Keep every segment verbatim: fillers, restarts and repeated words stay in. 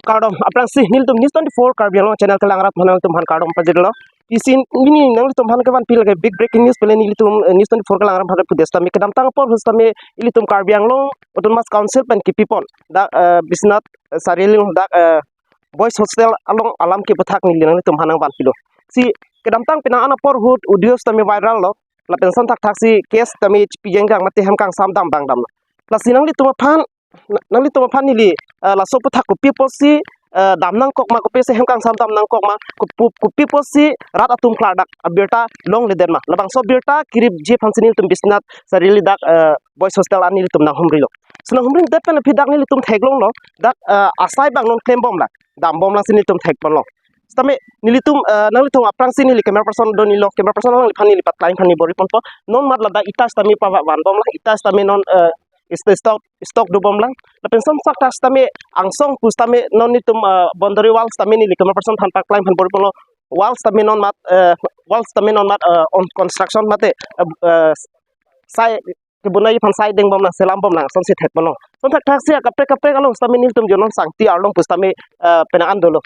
Kardom, aphrangsi nelitum News twenty-four Karbi Anglong channel kelang rat aphan nangtum aphan kardom pajirlo. Isi neli nanglitum aphan kevan pil ke big breaking news pele nelitum, eh, News twenty-four kelang rat aphan pudes tame kedamtang apor ahut tame ilitum Karbi Anglong Autonomous Council pen kipipon dak, eh, Biswanath, eh, Chariali dak, eh, boys hostel along alam keputhak neli nanglitum aphan nangvan pilo. Si kedamtang penang an apor ahut audio tame viral lo. Lapen son thakthak si case tame chipijeng jang mate hem kangsam dam bang dam. Lasi nanglitum aphan, nanglitum aphan neli, eh, laso aputhak kopi apotsi, eh, dam nangkok ma, kopi si hem kangsam dam nangkok ma, kopu-, kopi apotsi rat atum klardak abirta longledet ma. Labangso abirta kiripji aphansi nelitum Biswanath Chariali dak, eh, boys hostel an nelitum nanghumrilo. Si nanghumridet pen aphi dak nelitum theklonglo, dak, eh, asai abang non klembom lang, dambom lang si nelitum thekponlo. Sitame nelitum, eh, nanglitum aphrangsi neli camera person do neli lo, camera person alangliphan neli patlangphan neli bor-iponpo. Non mat ladak ita sitame pavanbom lang, ita sitame non, eh, is-, stock, stock dobom lang. Lapen son thakthak sitame angsong pu sitame non nelitum, eh, boundary wall sitame neli camera person aphan patlangphan bor-iponlo. Wall sitame non mat, eh, wall sitame non mat, eh, on construction mate, eh, eh, sai kebonai aphan sai dengbom lang, selambom lang, asonsi thekponlo. Son thakthak si akaprek kaprek along sitame nelitum Jonom Sangti arlong pu sitame, eh, penang an dolo.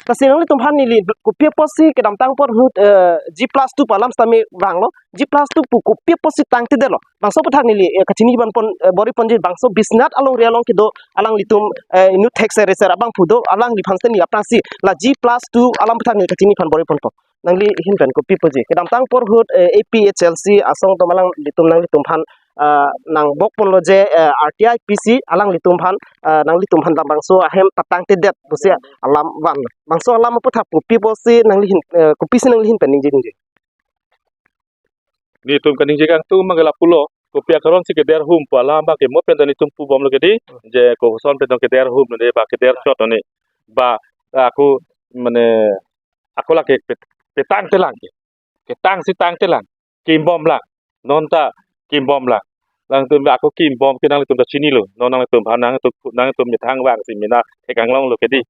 Lasi nanglitum aphan neli kopi apotsi kedamtang apor ahut, eh, G plus two pu alam sitame vanglo. G plus two pu kopi apotsi tangtedetlo, bangso aputhak neli, eh, kachini vanpon, eh, bor-iponji, bangso Biswanath alongri along kedo alanglitum, eh, inut thekser reser abang pu do, alangliphan si neli aphrangsi la G plus two alam aputhak neli kachini aphan bor-iponpo. Nangli ahin pen kopi puji? Kedamtang apor ahut, eh, A P H L C asong atum alanglitum nanglitum aphan, ah, nangbokponlo je, eh, R T I P C alanglitum aphan, ah, nanglitum aphan labangso ahem patangtedet pusi alam van. Bangso alam aputhak kopi pusi nangli ahin, eh, kopisi nangli ahin pen ningje ningje? Netum kaningje kangtung abang ke lapulo, kopi akaron si keder hum pu alam abang ke mo pen ta netum pubomlo ke dei, je koson pen ta keder hum ne ba keder chot ne ba, aku mane, ako lake pet-, petangte lang ke. Ketang si tangte lang. Kimbom lang. Non ta kimbom lang. Nangtum ako kimbom ke nanglitum ta chinilo. Non nangtum aphan nangtum, nangtum methang vangsi mena theklonglo ke dei.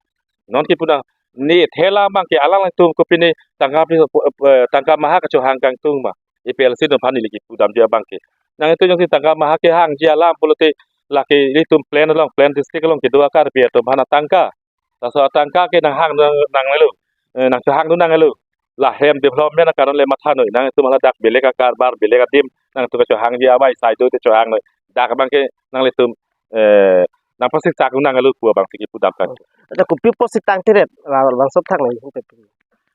Non kipu nang ne thela abang ke alanglitum kopine tangka pi-, eh, tangka maha kachohang kangtung ma. A P L C atum aphan neli kipudamji abang ke. Nangtum jongsi tangka maha kehangji alam pulote lake ilitum plain along, plain district along kedo a-Karbi atum aphan atangka. Laso atangka ke nanghang nang, nangnelo. Eh, nangchohang dun nangnelo. La hem development akaron le mathanoi. Nangtum hala dak belek akarbar, belek adim, nangtum kachohangji amei sai do te chohangnoi. Dak abang ke nanglitum, eh, nangpasik chak nangnelo pu abang si kipudam kan. Ada kopi pusi tangteret, la, labangso aputhak nangli ahin pen.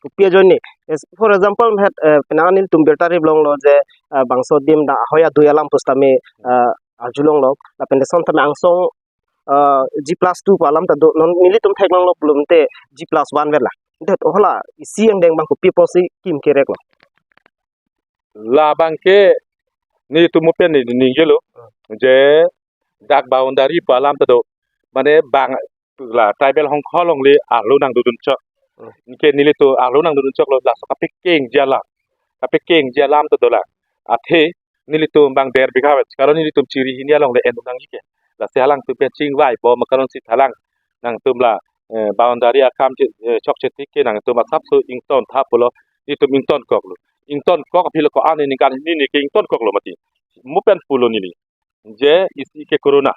Kopi ajoine. Yes, for example, het, eh, penang an nelitum birta riplonglo je, eh, bangso adim dak ahoi adui alam pu sitame, eh, arjulonglo. Lapen lason tame angsong, eh, G plus two pu alam ta do, non nelitum theklonglo pulote G plus one vet la. Det hala isi angdeng abang kopi pusi kim kereklo? Labang ke netum mo pen ne ningjelo. Je dak boundary pu alam ta do. Mane bang la tribal hongkho along le arlo nangdodun chok. Hmm. Anke nelitum arlo nangdodun choklo, laso kapekengji alam. Kapekengji alam ta dolang. Athe nelitum bang der bigha vet. Karon nelitum chiri hini along le en nangji ke. Lasi alangtum pen chingvaibom akaron si thalang. Nangtum la, eh, boundary akam che, eh, chokche tik ke nangtum asapso ingtontha pulo. Netum ingtonkoklo. Ingtonkok aphi lo ko-an ningkan hini ne ke ingtonkoklo mati. Mo pen pulo neli. Je isi ke corona.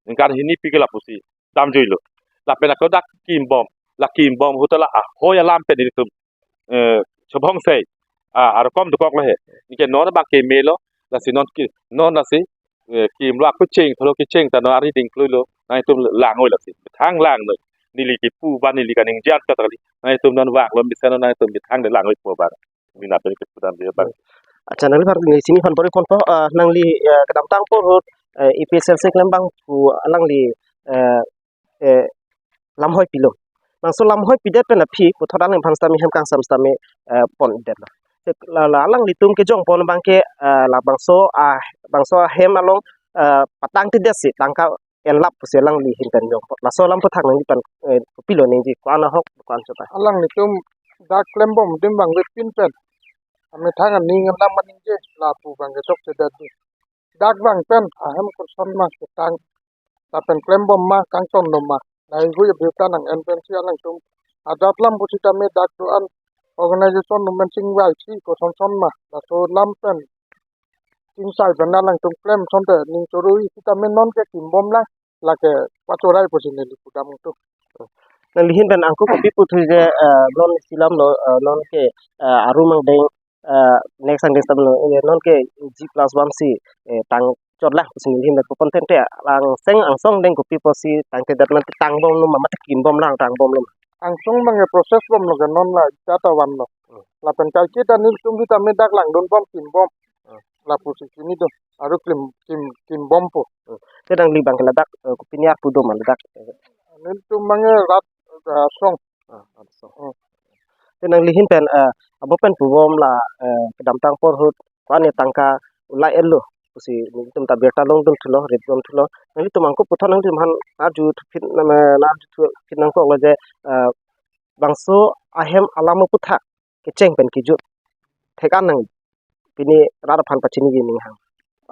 Ningkan hini pi ke lapusi damjuilo. Lapen ako dak kimbom. La kimbom ahut ta la ahoi alam pen netum, eh, chobhong sei. Ah, arokom dokoklo he. Anke non abang ke melo. Lasi non ki, non lasi, eh, kimlo ako cheng, tholo kecheng ta non ari dingkluilo. Nangtum langnoi lasi. Thang langnoi. Neli kipu abang neli kaningje an ta kali. Nangtum non vanglo mesen non nangtum methang de langnoi pu abang. Mina pen kipudamji abang. Accha, nangli aphan neli chiniphan bor-iponpo, eh, nangli, eh, kedamtang apor ahut, eh, A P H L C klembang pu alangli, eh, eh, lamhoi pilo. Bangso lamhoi pidet pen aphi puthot alangliphan sitame hem kangsam sitame, eh, pondetlo. Te la, la alanglitum kejongpon abang ke, eh, labangso, ah, bangso ahem along, eh, patangtedet si tangka enlap pusi alangli ahin pen jongpon. Laso alam aputhak nangli pen, eh, kopilo ningje, ko-an ahok, ko-an chot a? Alanglitum dak klembom adim abang vepin pen amethang aning alam aningje lapu abang ke chokchedet dei. Dak abang pen ahem koson ma ketang, lapen klembom ma, kangton dom ma, laheihui abirta nang-en pensi alangtum ajat lam pusitame dak do-an organization atum pen chingvaisi kosonson ma, laso alam pen chingsai pen alangtum klem asonte ning choroi sitame non ke kimbom lang, lake pachorai pusi neli pudam tu. Nangli ahin pen angko kopi puthu je, eh, non silam lo, eh, non ke, eh, arum angdeng, eh, next angdeng silam lo, eh, non ke G plus one si, eh, tang chotlang pusi nangli ahin pen pu pon tangte, angsong angsong angdeng kopi pusi tangtedet, mate tangbom lo ma, mate kimbom lang tangbom lo? Angsong abang ke process bomlo ke, non la ita ta vanlo. Hmm. Lapen kaike ta nelitum bi tame dak langdunbom, kimbom. Hmm. Lapusi chinidun. Aru kim, kim, kimbompo. Hmm. Te nangli abang ke ladak, eh, kopine arpu do ma ladak? Nelitum abang ke rat, eh, asong. Ah, rat asong. Hmm. Te nangli ahin pen, eh, abo pen pubom la, eh, kedamtang apor ahut ko-an tangka ulai-etlo pusi nelitum ta birta longdun thulo, rip dun thulo. Nangtum angko puthot nangtum aphan arju thuphit nam, eh, arju thuphit nangkoklo je, eh, bangso ahem alam aputhak kecheng pen kejut thek-an nang pini rat aphan pachiniji ning hang.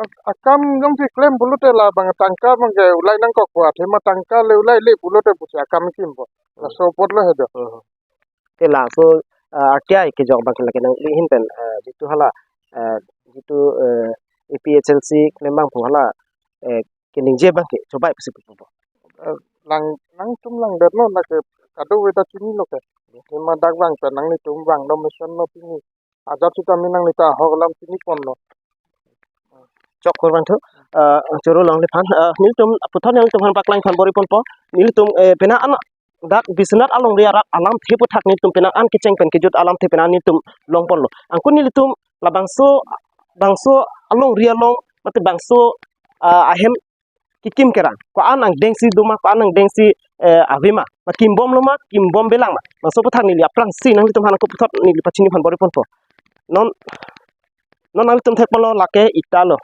Ak-, akam jongsi klem pulote labang tangka abang ke ulai nangkokpo, athema tangka le ulaile pulote pusi akam kimpo. Hmm. Laso apotlo he do. Hmm. Te laso, eh, R T I kejok abang ke lake nangli ahin pen, eh, jitu hala, eh, jitu, eh, A P H L C klem abang pu hala, eh, keningje abang ke chobai pusi pupo. Eh, lang, nangtum langdetlo, lake kadokave ta chinilo ke. Athema dak abang pen nanglitum vanglo, mission lo pini. Ajat sitame nanglitum ahok alam chiniponlo. Chok kurvangthu, eh, choro longle aphan, eh, nelitum puthot nelitum aphan paklang aphan bor-i ponpo. Nelitum, eh, penang an dak Biswanath alongri arat alamthe aputhak nelitum penang an kecheng pen kejut alamthe penang nelitum longponlo. Angko nelitum labangso, bangso alongri along, mate bangso, ah, ahem kekim kerang, ko-an angdengsi do ma, ko-an angdengsi, eh, ave ma, ma kimbomlo ma, kimbombelang ma, bangso aputhak neli aphrangsi nanglitum aphan angko puthot neli pachini aphan bor-i ponpo. Non, non nanglitum thekponlo lake ita lo.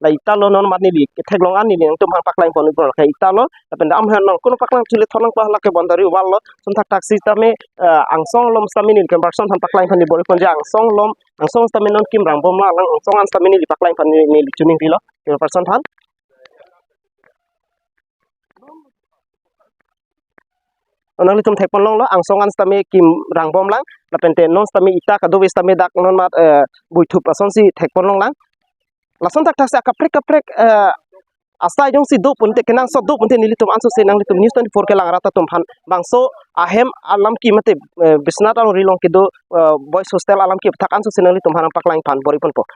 La ita lo, non mat neli ketheklong an neli nangtum aphan paklang ponpo, lake ita lo. Lapen dam aphan non kono paklang chile thonang pa, lake boundary wall lo. Lason thakthak sitame, eh, angsong along sitame neli cameraperson aphan paklang aphan neli bor-i pon je angsong along, angsong sitame non kim rangbomlang, angsong an sitame neli paklang aphan neli, neli chuning pilo cameraperson aphan. Nanglitum thekponlonglo, angsong an sitame kim rangbomlang, lapen te non sitame ita kadokave sitame dak non mat, eh, buithup asonsi thekponlonglang. Lason thakthak si akaprek kaprek, eh, asai jongsi do pute, kenangsot do pute nelitum ansose nanglitum News twenty-four kelang rat atum aphan bangso ahem alam ke mate, eh, Biswanath alongri along kedo, eh, boys hostel alam ke aputhak ansose nanglitum aphan paklang aphan bor-i ponpo.